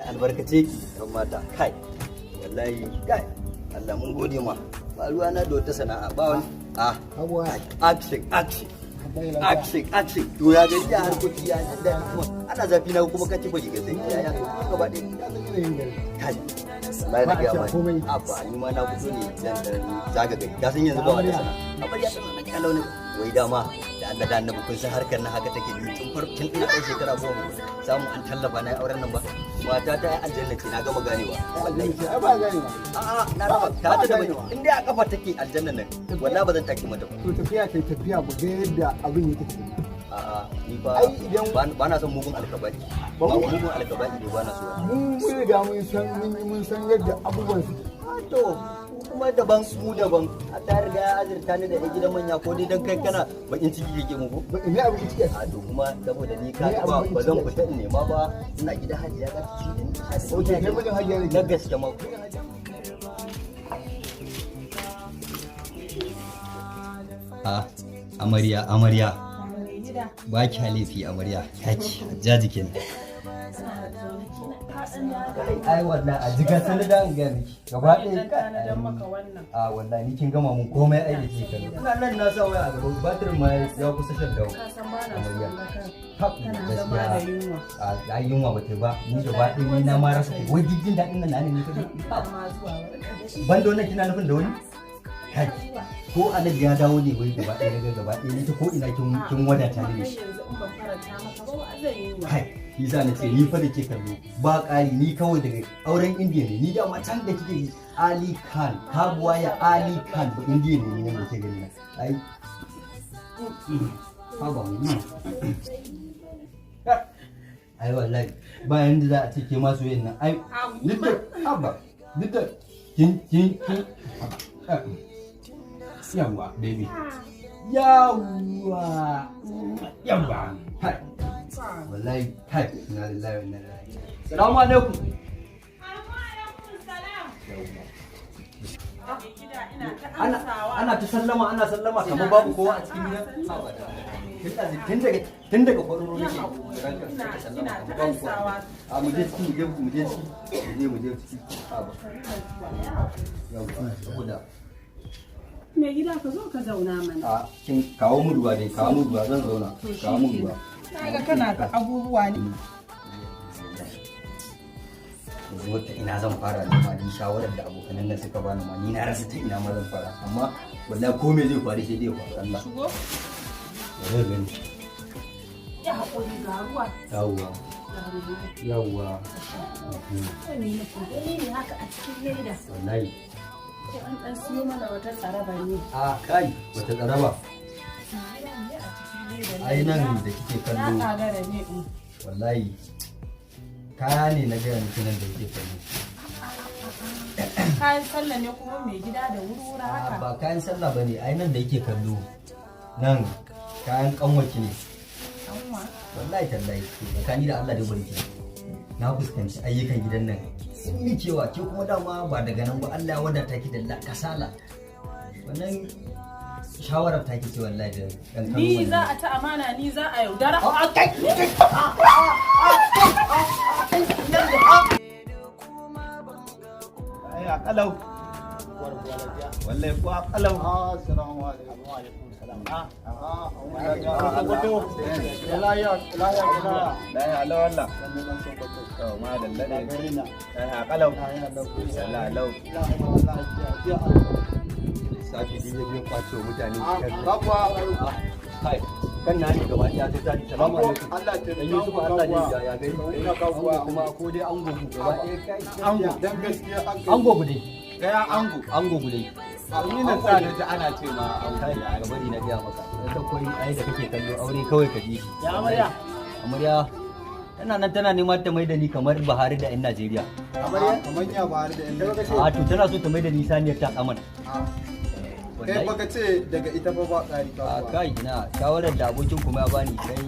Albarkace ki yan mata. Kai, wallahi kai, Allah mun gode ma. Ba ruwa na da wata sana'a ba wani. Ah, Abuwa. Action, action. Action, action. To ya gari ya harkoki ya jin daɗi kuma. Ana zafi na kuma ka kifa riga sai ya ya to kuma gaba ɗaya. Ka san yanayin gari. Kai. Wallahi na Ba a gaya cewa ma. komai. Abba, ni ma na fito ne dan dan zaga gari. Ka san yanzu ba wata sana'a. Amarya tana nan kalau ne. Wai dama da Allah da Annabi kun san harkar nan haka take ni tun farko tun ina kai shekara 10 samu an tallafa na yi auren nan ba. Mata ta yi aljanna ce, na gama ganewa. Wallahi ce, ai ba gane ba. A'a, na raba ta ta da ganewa. In dai a kafa take aljanna nan, wallahi ba zan take mata ba. To tafiya ta tafiya mu ga yadda abin yake tafiya. A'a, ni fa Ai, idan- ba na son mugun alkaba'i. Ba Ba mu- mugun alkaba'i ne ba na so. Mun riga mun san mun san yadda abubuwan suke. Ah, to ku kuma daban, mu daban. A ta riga ya azurta ni da yan gidan manya, ko dai dan kai kana bakin ciki kake mu ko? Ba me abin ciki a A to kuma saboda ni ka Me ba abin ba zan ciki? fita in nema ba, ina gidan hajiya za ta ci da ni ta sha da ni. Okay, kai mijin hajiya ne. Na gaske ma. A amarya, amarya. Mai gida. Ba ki laifi amarya, kaki jaji kenan. Ai wallahi a jiga sanar da an gaya miki gaba ɗaya. Dan tanadar maka wannan. A wallahi ni kin gama mun komai, ai da ke kallo ina nan na sa waya a gaba, batirin ma ya kusa shan dawo. Ka san ba na son Amarya. ga kan Hap, kana zama da gaskiya yunwa. A ai yunwa ba ta ba ni gaba ɗaya, ni na ma rasa wai duk jin daɗin nan na ne ni kaɗai. Ina ma zuwa wani ka shi. Ban da wannan kina nufin da wani kai ko Alhaji ya dawo ne, wai gaba ɗaya daga gaba ɗaya ni ta ko ina kin wadata ni da Amma shi. kai yanzu in ban faranta maka ba, wa zai yi wa? Kai, shi sa na ce ni fa da ke kallo ba ƙari, ni kawai daga auren Indiya ne ni dama can da kike ji Ali Khan kabuwa ya Ali Khan ba Indiya ne ni nan da ke gani na ai haba mu. Ai wallahi ba yanda za a ce ke ma soyayyen nan ai duk da haba duk da kin yawa baby, yawa yawa, hai wallahi kai, inna lillahi wa inna ilaihi raji'un. Salamu alaikum. Mai gida, ina ta Ana amsawa. ana ta sallama, ana sallama kamar babu kowa a cikin gidan. Haba da tun daga kwararo nake ranka Ina ta sallama ina kamar ta babu kowa. amsawa. A mu je ciki, mu je ciki, mu je ciki. Haba yawa saboda Mai gida, ka zo ka zauna mana. A kin kawo mu ruwa dai, kawo mu ruwa, zan zauna, kawo mu ruwa. Na ga kana ta abubuwa ne. Yanzu wata ina zan fara ne ma, ni shawarar da abokanan nan suka bani ma ni na rasa ta ina ma zan fara, amma wallahi ko me zai faru sai dai ya faru, Allah. Shigo. Bari gani. Ya haƙuri, ga ruwa. Yawwa. Ga ruwa. Yawwa. Ai, ne ne haka a cikin leda. Wallahi. Ko an ɗan siyo mana wata tsaraba ne. A kai, wata tsaraba? Ne a cikin leda. Ai nan da kike Na kallo. ƙagara ne in. Wallahi kaya ne na gaya miki nan da kike kallo. Kayan sallah ne kuma mai gida, da wuri-wuri A, haka? ba kayan sallah bane, ai nan da yake kallo nan kayan kanwaki ne. Anwa. Wallahi tallahi, tsakani da Allah dai barki na fuskanci ayyukan gidan nan sun mikewa, ke kuma dama ba daga nan ba Allah ya wadata ki da kasala, wannan shawarar ta ki ce wallahi da dan karo. Ni za a ta amana, ni za a yaudara. A kai. Ai a kalau. Wallahi ko a kalau. Assalamu alaikum. Wa alaikum salam. Ah, Ah, Sokoto. Lahiya, lahiya, lahiya. Dai alo wallah. Sannan nan Sokoto. To ma dalla Da dai. gari na. Ai a kalau. Lahiya, lahiya. Wallahi lau. Lahiya, Safi din ya biyo kwace wa mutane. Babba. Kai kan na ne gaba ɗaya ta tashi. Salamu alaikum. Allah ta Dan Yusuf, Allah ne ya ya gari. Ango kuma ko dai ango ku gaba ɗaya kai. Ango. Dan gaskiya an kai. Ango ku dai. Gaya ango. Ango ku dai. Ni nan sa na ji ana ce ma ango. Kai ga bari na gaya maka. Dan ta koyi ai da kake kallo aure kawai ka ji shi. Ya amarya. Amarya tana nan tana neman ta mai da ni kamar Buhari da 'yan Najeriya. Amarya kamar ya bari da inda kace. A to tana so ta mai da ni saniyar ta tsaman. Kai baka ce daga ita fa ba tsari A ba. kai ina shawarar da abokin kuma ya bani, kai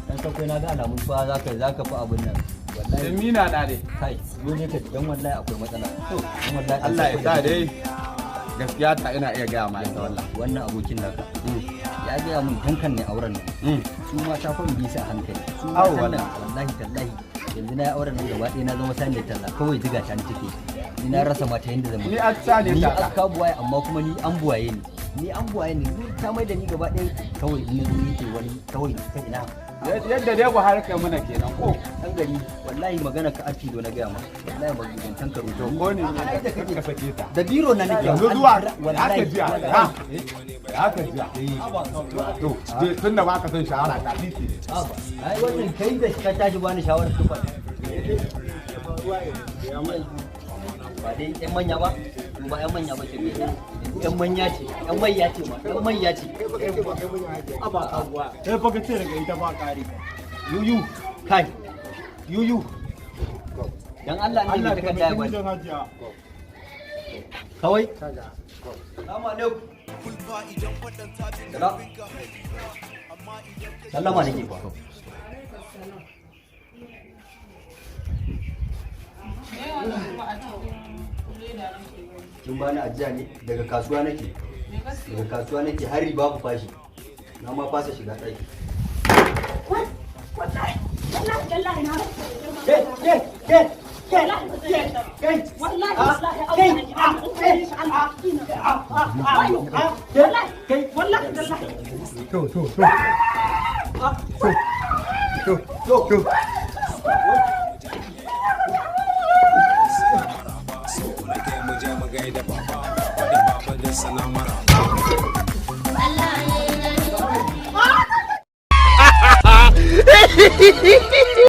dan sakwai na ga alamun fa zaka fi abun nan. Wallahi. Mina na dai. Kai zo ne ka dan wallahi akwai matsala. To dan wallahi dan Allah ya sakwai sa da- dai. Gaskiya ta ina iya gaya ma ita wallah. Wannan abokin naka ya gaya mun tankan ne auren nan. Su mata fa mu bi su a hankali. Su Au, matan nan wallahi tallahi. Yanzu na yi auren nan gaba ɗaya na zama saniyar talla, kawai ziga ta ni take. Ni na rasa mata yanda zan Ni an sa ne ni taka. aka buwaye, amma kuma ni an buwaye ni. Ni an buwaye ni, ni ta mai da ni gaba ɗaya kawai in na zo yake wani kawai ta ina. Yadda dai Buhari kai muna kenan ko? Ɗan gari, wallahi magana ka afido na gaya ma. Wallahi magantan ka To rubuta. ko ne ne da ka sake ta. Da biro na nake. Yanzu zuwa wallahi haka jiya wallahi. haka jiya. To tun da ba ka son shahara ta titi ne. Haba, ai wannan kai da ka tashi bani shawarar tufa. Ba dai yan manya ba, to ba yan manya ba ce. Yan manya ce, yan manya ce ma, yan manya ce. Aba kaguwa. Kai fa ka ce daga ita ba kare. Yuyu, kai. Yuyu. Dan Allah ne Allah da ka takarda ya taimaki bani. mijin hajiya. Kawai. Salamu alaikum. Sallama nake fa. Me wannan kuma a cikin leda nake gani? Kin bani ajiya ne, daga kasuwa nake. Me ka siyo? Daga kasuwa nake, hari babu fashi. Na ma fasa shiga ɗaki. Wallahi, wallahi, wallahi na rasa da girman Ke, ke, ke, ke, Wallahi ba zan yarda ba. kai. Wallahi, Ah, wallahi, kai, Allah ya Allah ya Allah ya wallahi, wallahi, wallahi. To to to. To to to. Allah ya yi